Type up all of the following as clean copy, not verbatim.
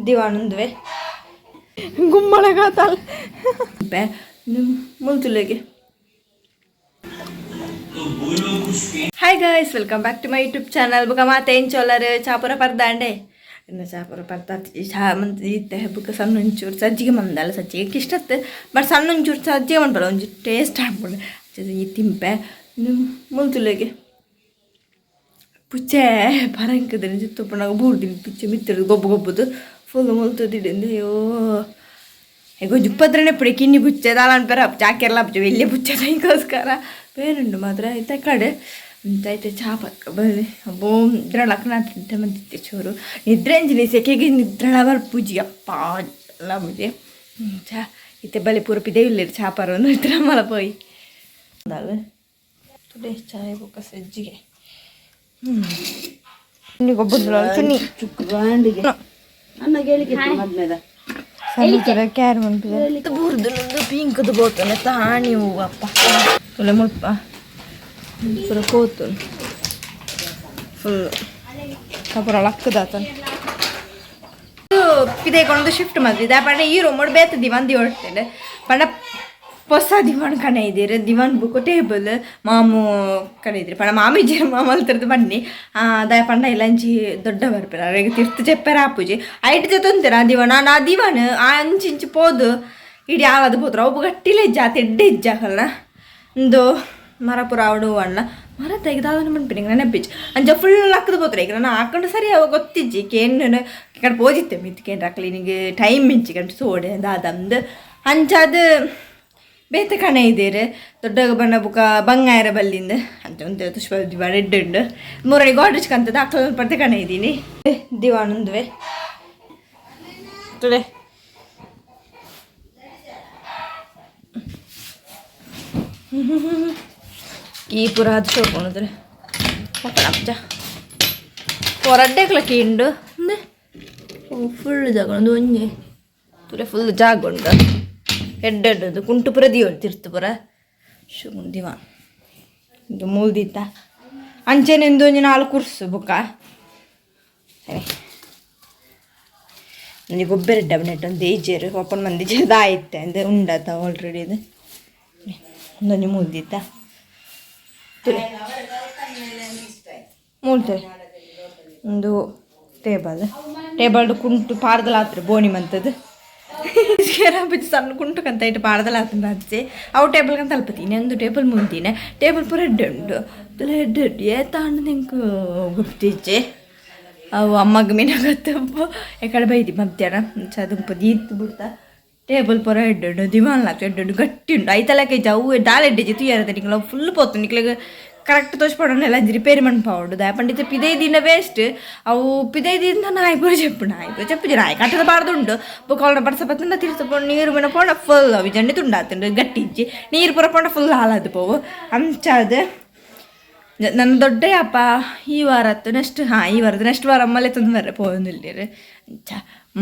ದಿವಾನಂದುವೆ ಗುಮ್ಮಳಗಾತಲ್ ಮುಲ್ತುಲೆಗೆ. Hi guys, welcome back to my YouTube channel. ಬುಕ ಮಾತೆ ಎಂಚೋಲರ್? ಚಾಪುರ ಪರ್ದಾಂಡೆ ಇನ್ನು ಚಾಪುರ ಪರ್ದ ಚಾ ಮಂತ್ ಇತ್ತೆ. ಬುಕ್ಕ ಸಣ್ಣ ಒಂಚೂರು ಸಜ್ಜಿಗೆ ಮಂದಲ್ಲ. ಸಜ್ಜಿಗೆ ಇಷ್ಟತ್ತು, ಬಟ್ ಸಣ್ಣ ಒಂಚೂರು ಸಜ್ಜಿಗೆ ಮನ್ಪಲ್ಲ, ಒಂಚೂರು ಟೇಸ್ಟ್ ಆಪುಂಡು. ಈ ತಿಂಪೆ ಮುಲ್ತುಲೆಗೆ. ಪುಚ್ಚೆ ಪರಂಕದ ಜಿತ್ತುಪ್ಪನಾಗ ಬೂರ್ದಿನಿ. ಪುಚ್ಚೆ ಮಿತ್ತಿರ್ದು ಗೊಬ್ಬು ಗೊಬ್ಬುದು ಫುಲ್ ಮುಲ್ತುದಿడింದು. ಅಯ್ಯೋ, ಹೇಗೋ ಜುಪ್ಪದ್ರನೆ ಪುಡಿ ಕಿನ್ನಿ ಪುಚ್ಚೆ ದಾಲ ಅನ್ಪೆರ ಚಾಕೆಲ್ಲ ಪುಚ್ಚೆ ಎಲ್ಲಿ ಪುಚ್ಚೆ ಅದಕ್ಕೋಸ್ಕರ ಬೇರುಂಡು ಮಾತ್ರ. ಇತ್ತ ಕಡೆ ಐತೆ. ಚಾ ಪಕ್ಕ ಬರಲಿ. ಅಬ್ಬೋ, ನಿದ್ರೆ ಲಕ್ಕಣ ತಿಂತೆ ಮಂತಿತ್ತೆ. ಚೂರು ನಿದ್ರೆ ಅಂಜಿನಿ, ಸೆಕೆಗೆ ನಿದ್ರಣ ಬರ್ಪುಜಿ ಅಪ್ಪ ಎಲ್ಲ ಬುಜಿ. ಚಾ ಇತ್ತೆ ಬಲೆ ಪೂರ ಪಿದೆ ಇಲ್ಲ. ಚಾ ಪರೊಂದು ಇತ್ರ ಮಲ ಪೋಯಿ ತುಡೆ ಚಾಯ್ ಬೊಕ್ಕ ಸಜ್ಜಿಗೆ. ಹ್ಞೂ, ಗೊಬ್ಬರ ಚುನ್ನಿ. ಅನ್ನ ಹೇಳಿಕೆ ಮದ್ಮೆದ. ಸಣ್ಣ ಕ್ಯಾರ್ ಮನ್ಪಿದೆ. ಬೂರ್ದು ನಂದು ಪಿಂಕ್ದು ಬೋತನೆ ತಾಣಿ ಹೂವಪ್ಪ. ತುಲೆ ಮುಲ್ಪ ಪೂರ ಕೋತು ಫುಲ್ ಕಪುರ ಲಕ್ಕದಾತನ. ಪಿದೆ ಕೊಂಡು ಶಿಫ್ಟ್ ಮಲ್ತಿದ್ದೆ ಪಂಡ ಈ ರೂಮ್ ಬೇತ ದಿವಾನ್ ದಿವಡ್ತೇನೆ ಪಂಡ ಹೊಸ ದಿವಾನ್ ಕಣ ಇದ್ದೀರಿ. ದಿವಾನ್ ಬುಕ್ ಟೇಬಲ್ ಮಾಮು ಕಣ ಇದ್ದೀರಿ ಪಂಡ ಮಾಮಿ ಜೀರ ಮಾಮಲ್ತಿರ್ದು ಬನ್ನಿ ದಾಯ ಪಂಡ ಇಲ್ಲಂಚಿ ದೊಡ್ಡ ಬರ್ಪೆರ ಅರೆಗ್ ತಿರ್ತು ಚೆಪ್ಪೆರ ಆಪುಜಿ. ಐಟ್ ಜೊತೆ ಆ ದಿವಾನ್ ಆ ದಿವಾನ್ ಆ ಅಂಚಿ ಇಂಚಿ ಪೋದು ಇಡೀ ಆಲದ ಪೋತ್ರ ಅವು ಗಟ್ಟಿಲೆ ಇಜ್ಜ ಆತ ಎಡ್ಡೆ ಇಜ್ಜಾಕಲ್ನ. ಇಂದು ಮರ ಪೂರ ಅವಡು ಅಣ್ಣ ಮರ ತೆಗ್ದಾದನ ಮನ್ಪಿನಿ ನೆನಪಿಚ್ಚು. ಅಂಚ ಫುಲ್ ಲಕ್ಕದ ಪೋತ್ರ. ಈಗ ನಾನು ಹಾಕೊಂಡು ಸರಿ ಅವ ಗೊತ್ತಿಜ್ಜಿ. ಕೇನ್ ಕಡೆ ಪೋಜಿತ್ತೆ ಮಿತ್ತು ಕೇನ್ ಅಕ್ಲಿ ಟೈಮ್ ಮಿಂಚಿ ಕಂಡು ಸೋಡೆ ದಾದಂದು ಅಂಚಾದ ಬೇತೆ ಕಣ ಇದ್ದೀರಿ. ದೊಡ್ಡ ಬಣ್ಣ ಬುಕ್ಕ ಬಂಗಾರ ಬಲ್ಲಿಂದ ಅಂತ ಒಂದು ತುಷ್ಪ ರೆಡ್ ಉಂಡು. ಮೂರನೇ ಗೋಡ್ರೇಜ್ ಕಂತದ ಅಕ್ಕಲ ಪರ್ತೆ ಕಣ ಇದ್ದೀನಿ. ದಿವಾನೊಂದುವೆ ತುಳೆ ಈ ಪೂರ ಅದು ಶೋಕೊಂಡಿದ್ರೆ ಪಕ್ಕಡ ಹೊರಡ್ಡೆಕ್ಲ ಕೀಂಡು ಅಂದೆ ಫುಲ್ ಜಾಗ ಒಂದು ಒಂಜಿ ತುಲೆ ಫುಲ್ ಜಾಗ ಉಂಡು. ಎಡ್ಡೆ ಎಡ್ಡದು ಕುಂಟು ಪೂರ ದಿವೊಲು ತಿರ್ತು ಪೂರ ಶುಗುಂಡು ದಿವಾನ್ ಇದು ಮೂಲ್ದಿತ್ತ. ಅಂಚೆನೆ ಇಂದು ಒಂಜಿ ನಾಲ್ ಕುರ್ಸು ಬುಕ್ಕ. ಸರಿ, ಒಂಜಿ ಗೊಬ್ಬರ ಡಬ್ನೆಟ್ ಒಂದು ಏಜೆರ್ ಓಪನ್ ಮಂದಿಜೆ ದಾಯಿತ್ತೆ ಅಂದೆ ಉಂಡತ ಆಲ್ರೆಡಿ. ಇದು ಒಂದೊಂಜಿ ಮೂಲ್ದಿತ್ತ ತುಲೆ ಮೂಲ್ತಾರೆ. ಒಂದು ಟೇಬಲ್ ಟೇಬಲ್ ಕುಂಟು ಪಾರ್ದಲ ಆತ್ರಿ ಬೋಣಿ ಮಂತದ್ದು ಸಣ್ಣ ಕುಂಟು ಕಂತ ಇಟ್ಟು ಪಾರ್ದಲ ಆತಂದ ಅಜ್ಜೆ. ಅವು ಟೇಬಲ್ ಕಂತ ಅಲ್ಪತೀನಿ. ಒಂದು ಟೇಬಲ್ ಮುಂದಿನ ಟೇಬಲ್ ಪೂರ ಎಡ್ಡೆ ಉಂಡು. ಎಡ್ಡೆ ಉಂಡು ಏತಾಂಡು ನಿಂಕು ಗೊತ್ತಿಜ್ಜೆ. ಅವು ಅಮ್ಮಗ್ ಮೀನ ಗೊತ್ತಪ್ಪ. ಎಕಡೆ ಬೈದಿ ಮಧ್ಯಾಹ್ನ ಚದುಂಪ ದೀತ್ ಬಿಡ್ತಾ. ಟೇಬಲ್ ಪೂರ ಎಡ್ಡೆ ಉಂಡು, ದಿವಾನ್ ಲಾಕ್ ಎಡ್ಡೆ ಉಂಡು, ಗಟ್ಟಿ ಉಂಡು. ಐತಲಕ್ಕೆ ಅವು ದಾಲ್ ಎಡ್ಡೆ ತುಯ್ಯಾರ ನಿಕ್ಲ ಫುಲ್ ಪೋತು. ನಿಕ್ಲೆಗ್ ಕರೆಕ್ಟ್ ತೋಚ್ಪಡೋಣ ರಿಪೇರಿ ಮನ್ಪಾವೊಡು ದಾಯ ಪಂಡಿತ. ಪಿದೈ ದಿನ ವೇಸ್ಟ್ ಅವು. ಪಿದೈ ದಿನ ನಾಯಿ ಪೂರ ಚೆಪ್ಪು, ನಾಯಿ ಪೂರ ಚೆಪ್ಪು. ನಾಯಿ ಕಟ್ಟದ ಬಾರ್ದುಂಡು. ಬೊಕ ಅವಳ ಬರ್ಸ ಬತ್ತಂಡ ತಿರ್ತು ಪೋಂಡು ನೀರು ಮೀನ ಪೋಂಡ ಫುಲ್ ಅವು ಜಂಡಿ ತುಂಡಾತುಂಡು. ಗಟ್ಟಿ ಇಜ್ಜಿ. ನೀರು ಪೂರ ಪೋಂಡ ಫುಲ್ ಹಾಳಾದ್ ಪೋವು. ಅಂಚಾದ್ ನನ್ನ ದೊಡ್ಡ ಅಪ್ಪ ಈ ವಾರ ಅತ್ತು ನೆಕ್ಸ್ಟ್, ಹಾಂ, ಈ ವಾರದ ನೆಕ್ಸ್ಟ್ ವಾರ ಅಮ್ಮಲೆ ತಂದು ಬರ್ರೆ ಪೋವೊಂದುಲ್ಲೆರ್. ಅಂಚ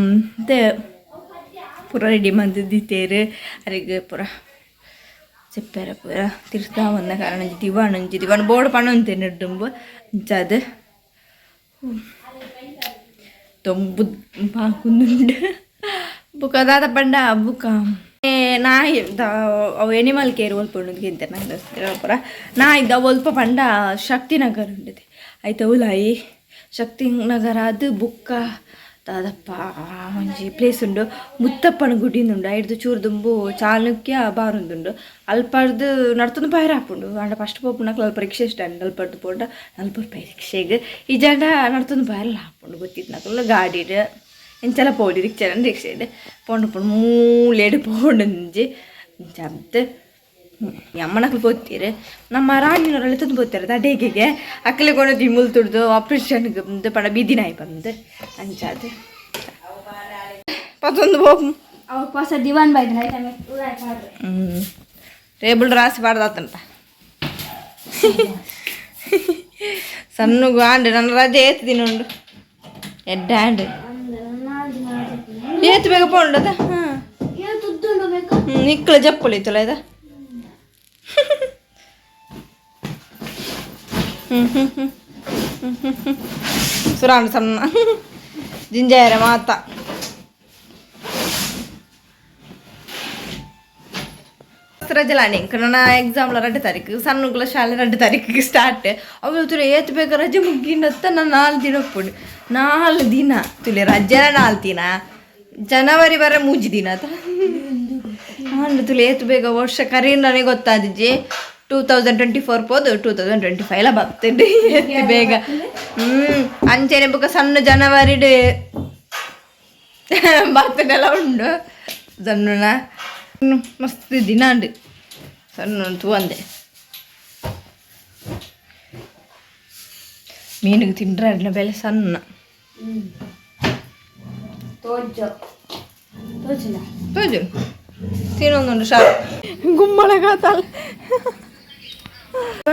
ಮತ್ತೆ ಪೂರ ರೆಡಿ ಮಂತ್ ದೀತೇರು. ಅರೆಗ್ ಪೂರ ಚೆಪ್ಪೆರ ಪೂರ ತಿರ್ತಾ ಬಂದ ಕಾರಣ ಒಂಜಿ ದಿವಾನ್, ಒಂಜಿ ದಿವಾನ್ ಬೋರ್ಡ್ ಪಣೊಂತೇನೆ ದುಂಬು. ಅಂಚಾದ್ ದೊಂಬು ಬಾಕುಂದುಂಡು. ಬುಕ್ಕ ದಾದ ಪಂಡ ಬುಕ್ಕ ನಾಯಿ ಅವು ಎನಿಮಲ್ ಕೇರ್ ಒಲ್ಪ ಉಂಡು ಗಿಂತ ನಂಗೆ ಪೂರ ನಾಯಿದ ಒಲ್ಪ ಪಂಡ ಶಕ್ತಿನಗರ ಉಂಡತೆ. ಐತ ಉಲಾಯಿ ಶಕ್ತಿನಗರ ಅದು. ಬುಕ್ಕ ದಾದಪ್ಪ ಒಂಜಿ ಪ್ಲೇಸ್ ಉಂಡು, ಮುತ್ತಪ್ಪನ ಗುಡಿ ಉಂಡು. ಐಡ್ದು ಚೂರು ದುಂಬು ಚಾಲುಕ್ಯ ಬಾರೊಂದುಂಡು. ಅಲ್ಪರ್ದು ನಡ್ತೊಂದು ಪೈರ್ ಆಪುಂಡು. ಆಂಡ ಫಸ್ಟ್ ಪೋಪುನಕ್ಲು ಅಲ್ಪ ರಿಕ್ಷಾ ಸ್ಟ್ಯಾಂಡ್ ಅಲ್ಪರ್ದು ಪೋಂಡ 40 ರೂಪಾಯಿ ರಿಕ್ಷೆಗ್. ಇಜ್ಜಾಂಡ ನಡ್ತೊಂದು ಪೈರ್ಲ ಆಪುಂಡು. ಗೊತ್ತಿತ್ನಕುಲು ಗಾಡಿಡ್ ಎಂಚಲ ಪೋಲಿ, ರಿಕ್ಷಾ ರಿಕ್ಷೆಡ್ ಪೋಂಡು ಪೋಂಡು ಮೂಲೆಡ್ ಪೋಂಡೊಂಜಿ ಅಂಚ ಅಮ್ಮನಕ್ಲು ಪೋತೀರು. ನಮ್ಮ ರಾಣಿನವರೆಲ್ಲ ತಂದು ಪೋತಾರೆ ತಡೇಗೆಗೆ. ಅಕ್ಕಲೆ ಕೊನದಿ ಮುಲ್ ತುಡ್ದು ಆಪ್ರೇಷನ್ಗೆ ಪಂಡ ಬೀದಿ ನಾಯಿ ಬಂದು ಅಂಚಾದ್ ಪತ್ತೊಂದು ಪೋಪು. ಅವ ಹೊಸ ದಿವಾನ್ ಬೈದ್ರ. ಹ್ಞೂ, ಟೇಬಲ್ ರಾಸಿ ಬಾರ್ದಾತಂತ ಸಣ್ಣಗು ಆಂಡ್. ನನ್ನ ರಜೆ ಏತ್ ದಿನ ಉಂಡು? ಎಡ್ಡೆ ಆಂಡ್. ಏತ್ ಬೇಗ ಪೋಂಡದ? ಹಾಂ, ನಿಕ್ಕಳ ಜಪ್ಪುಳಿತಲ್ಲ ಇದ. ಹ್ಞೂ ಹ್ಞೂ ಹ್ಞೂ ಹ್ಞೂ ಹ್ಞೂ ಸುರಾಂಡ್ ಸಣ್ಣ ಜಿಂಜಾಯರ ಮಾತ. ರಜಲಾಣಿ ನನ್ನ ಎಕ್ಸಾಮ್ 2 ತಾರೀಕು ಸಣ್ಣಗಳ ಶಾಲೆ 2 ತಾರೀಕಿಗೆ ಸ್ಟಾರ್ಟ್. ಅವಳು ತುಲೆ ಏತ್ ಬೇಗ ರಜೆ ಮುಗ್ಗಿನತ್ತ. ನಾನು 4 ದಿನ ಒಪ್ಪುಂಡು, 4 ದಿನ ತುಲೆ ರಜೆನ 4 ದಿನ, ಜನವರಿ ಬರ 3 ದಿನ ಆತ. ನಾನು ತುಲೆ ಏತ್ ಬೇಗ ವರ್ಷ ಕರೀ ನನಗೆ ಗೊತ್ತಾದಿಜ್ಜಿ. 2024 ಪೋದು 2025 ಬರ್ತೇನೆ ಎತ್ತಿ ಬೇಗ. ಅಂಚೆನೆ ಬೊಕ ಸಣ್ಣ ಜನವರಿ ಬರ್ತಡೆಲ್ಲ ಉಂಡು ಸಣ್ಣನ ಮಸ್ತ್ ದಿನ ಉಂಡು ಸಣ್ಣ ತೂವಂದೆ. ಮೀನಿಗೆ ತಿಂಡ್ರೆ ಅಡ್ನ ಬೆಲೆ ಸಣ್ಣ. ತೋಜು ತೋಜಿಲ್ಲ. ತೋಜು ತಿನ್ನೊಂದುಂಡು ಶಾರು ಗುಮ್ಮಳ ಕಾತಲ್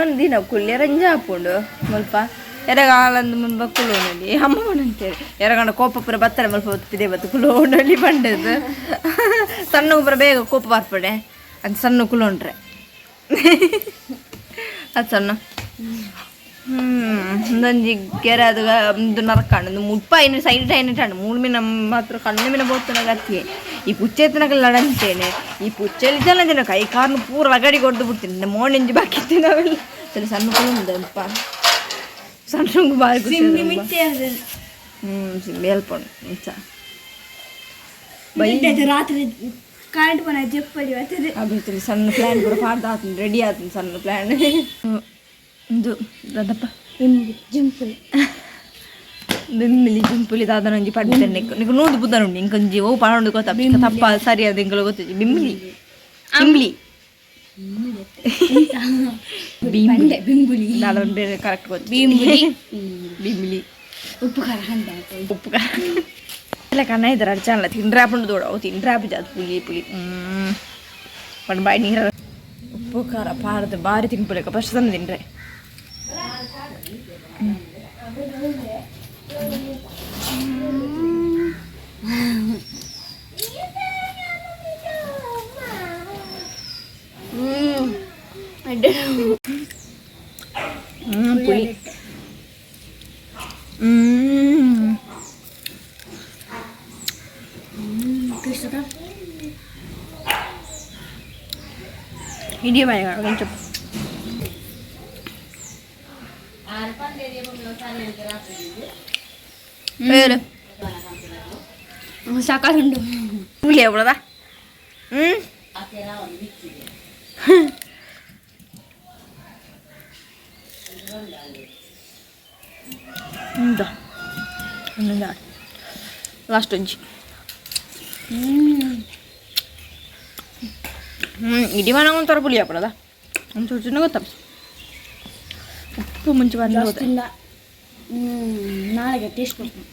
ಒಂದು ದಿನ ಕುಲ್ಯ ರಂಜ ಹಾಪುಂಡು ಮುಲ್ಪ ಎರಗಾಲಂದು ಮುನ್ಬ ಕುಲೋನಲ್ಲಿ ಅಮ್ಮ ಅಂತೇಳಿ ಎರಗಂಡ ಕೋಪ ಪೂರ ಬತ್ತಾರೆ ಮುಲ್ಪ ಹೊತ್ತಿದೆ ಬತ್ತು ಕುಲೋನಲ್ಲಿ ಬಂಡದು. ಸಣ್ಣ ಪೂರ ಬೇಗ ಕೋಪ ಬರ್ಪಡೆ ಅದು ಸಣ್ಣ ಕುಲೋಂಡ್ರೆ ಅದು ಸಣ್ಣ. ಒಂದೊಂಜಿ ಕೆರೆ ಅದು ಒಂದು ನರಕಂಡು ಒಂದು ಮುಪ್ಪ ಐನು ಸೈಡ್ ಐನಿಟಾಂಡು ಮೂರು ಮೀನ ಮಾತ್ರ ಕಣ್ಣು ಮೀನ ಬೋತನ ಗತಿಯೆ. ಈ ಪುಚ್ಚೆತ್ತನಕಲ್ಲ ನಡಂತೇನೆ. ಈ ಪುಚ್ಚೆಲಿ ಜನ ಜನ ಕೈ ಕಾರ್ನು ಪೂರ ರಗಡಿ ಕೊಡ್ದು ಬಿಡ್ತೀನಿ ಮೋನೆಂಜಿ ಬಾಕಿ ನಾವೆಲ್ಲ ಸರಿ. ಸಣ್ಣ ಕುಲುಂದಪ್ಪ ಸಣ್ಣ ಬಾರಿ ಖುಷಿ. ಸಿಂಬಿ ಅಲ್ಪಂಡು ನಿಜ. ಬೈ. ರಾತ್ರಿ ಕರೆಂಟ್ ಪೋನ ಜಪ್ಪಡಿ ಬರ್ತದೆ. ಅಭಿವೃದ್ಧಿ ಸಣ್ಣ ಪ್ಲ್ಯಾನ್ ಪೂರ ಪಾಡ್ದು ಆತನ ರೆಡಿ ಆತನ ಸಣ್ಣ ಪ್ಲ್ಯಾನ್ ಇದು ದಾದಪ್ಪ. ಜಿಂಪುಲಿ. ಬಿಮ್ಮಿಲಿ ಜುಂಪುಲಿ ದಾದನ ಒಂಜಿ ಪಡ್ಡೆ ನಿಕ್ ನಿಕ್ ನೂದು ಬುದ್ಧನ ಉಂಡು. ಇಂಕೊಂಜಿ ಓ ಪಾಡೊಂಡು ಗೊತ್ತ ತಪ್ಪ ಸರಿ ಅದು ಎಂಕಲು ಗೊತ್ತಿಜ್ಜಿ. ಬಿಮ್ಮಿಲಿ ಬಿಮ್ಲಿ ಬಂಡೆ ಬಿಂಬುಲಿ. ದಾದ ಬೇರೆ ಕರೆಕ್ಟ್ ಗೊತ್ತು. ಬಿಂಬುಲಿ. ಬಿಮ್ಲಿ. ಉಪ್ಪು ಖಾರ ಹಂಡ. ಉಪ್ಪು ಖಾರ ಎಲ್ಲ ಕನ್ನ ಇದ್ದಾರೆ ಅರ್ಚನಲ್ಲ ತಿಂಡ್ರೆ ಆಪುಂಡು ದೋಡ ಅವು ತಿಂಡ್ರೆ ಆಪುಜಿ ಅದು ಪುಲಿ ಪುಲಿ ಪಂಡ ಬಾಯಿ ನೀರ ಉಪ್ಪು ಖಾರ ಪಾಡ್ದು ಬಾರಿ ತಿನ್ಪುಲೆಕ ಫಸ್ಟ್ ತಂದು ತಿಂಡ್ರೆ. ಪುಳಿ. ಇಡೀ ಬಾಯಿ కొంచెం. ಬೇರೆ ಸಾಕಾಗುಂಡು. ಹುಳಿ ಅವಳದ. ಲಾಸ್ಟ್ ಒಂಜಿ ಇಡೀ ಮನೆ ಒಂಥರ ಪುಳಿ ಹಾಪಡದ ಒಂಚೂರು ಚಿನ್ನ ಗೊತ್ತ ಉಪ್ಪು ಮುಂಚೆ ಬಂದು ಹೋದೆ. ಇಲ್ಲ, ನಾಳೆಗೆ ಟೇಸ್ಟ್ ಕೊಡ್ತೀನಿ.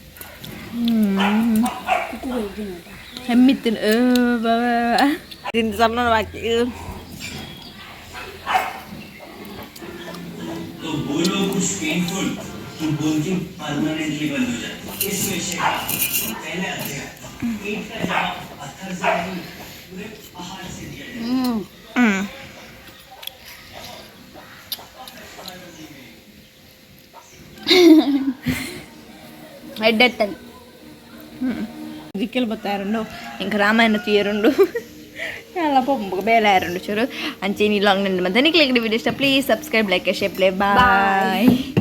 ಕುಕ್ಕು ಇದ್ದೀನಿ. ಹೆಮ್ಮಿತ್ತಿನ ಸಣ್ಣ ಬಾಕಿ. तो बोलो कुछ पेनफुल कि बोलती परमानेंटली बंद हो जाए। इस विषय का पहला अध्याय, ईंट का जवाब पत्थर से नहीं, पूरे पहाड़ से दिया जाए। ಹ್ಞೂ ಎಡ್ಡೆತ್ತನ್. ದಿಕ್ಕೆಲ್ ಬತ್ತಾರುಂಡು ಇಂಕ ರಾಮಾಯಣ ತೀರುಂಡು ಎಲ್ಲ ಪೊಂಬು ಬೇಲೆ ಆರುಂಡು ಚೂರು ಅಂಚೆ. ನೀ ಲಾಂಗ್ ನಂದು ಮತ್ತೆ ನಿಕ್ಲಿಗೆ ವಿಡಿಯೋ ಇಷ್ಟ, please subscribe, like, share, play. Bye.